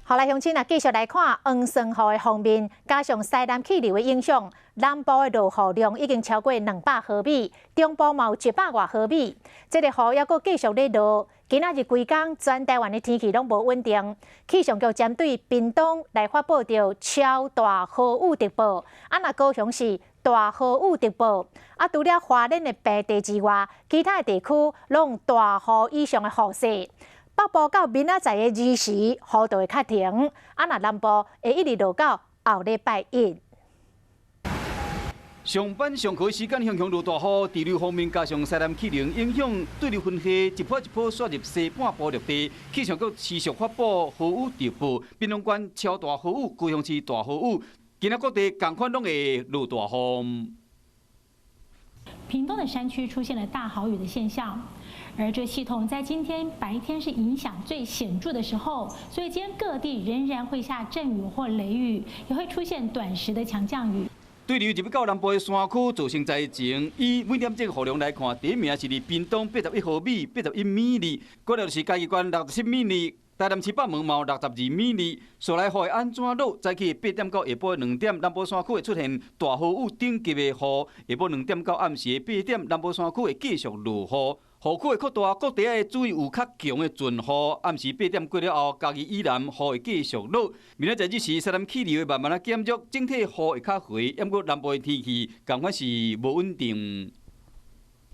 好來，鄉親啊，繼續來看黃酸雨的鋒面，加上西南氣流的影響，南部的落雨量已經超過200毫米，中部嘛有100外毫米。這个雨猶閣繼續咧落，今仔日規工全台灣的天氣攏無穩定。氣象局針對屏東來發布著超大豪雨特報，啊，若高雄是大豪雨特報，啊，除了花蓮的平地之外，其他的地區攏大雨以上的雨勢。北部到明仔載的2時，雨就會較停；啊，若南部會一直落到後禮拜一。上班上課時間，雄雄落大雨，對流鋒面加上西南氣流影響，對流雲系一波一波竄入西半部陸地。氣象局持續發布豪雨特報，屏東縣超大豪雨，高雄市大豪雨，今仔各地仝款攏會落大雨。屏東的山區出現了大豪雨的現象。而這系統在今天白天是影響最顯著的時候，所以今天各地仍然會下陣雨或雷雨，也會出現短時的強降雨。對流入去到南部的山區造成災情，以每點鐘雨量來看，第一名是佇屏東81毫米，81米哩，過來就是嘉義縣67米哩，台南市北門嘛62米哩。煞來雨會按怎落？早起8點到下晡2點，南部山區會出現大豪雨等級的雨；下晡兩點到暗時八點，南部山區會繼續落雨。雨區會擴大，各地愛注意有較強的陣雨。暗時八點過了後，嘉義以南雨會繼續落。明仔載日時，西南氣流會慢慢仔減弱，整體雨會較肥。毋過南部的天氣仝款是無穩定。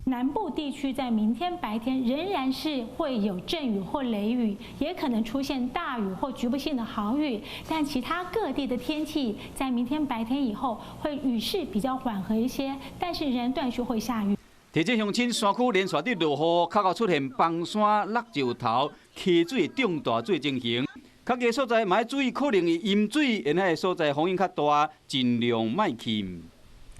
南部地區在明天白天仍然是會有陣雨或雷雨，也可能出現大雨或局部性的豪雨。但其他各地的天氣在明天白天以後會雨勢比較緩和一些，但是仍然斷續會下雨。提醒鄉親，山區連續佇落雨，較會出現崩山、落石頭、溪水漲大水情形。較低所在嘛愛注意，可能會淹水，沿海的所在風險較大，盡量莫去。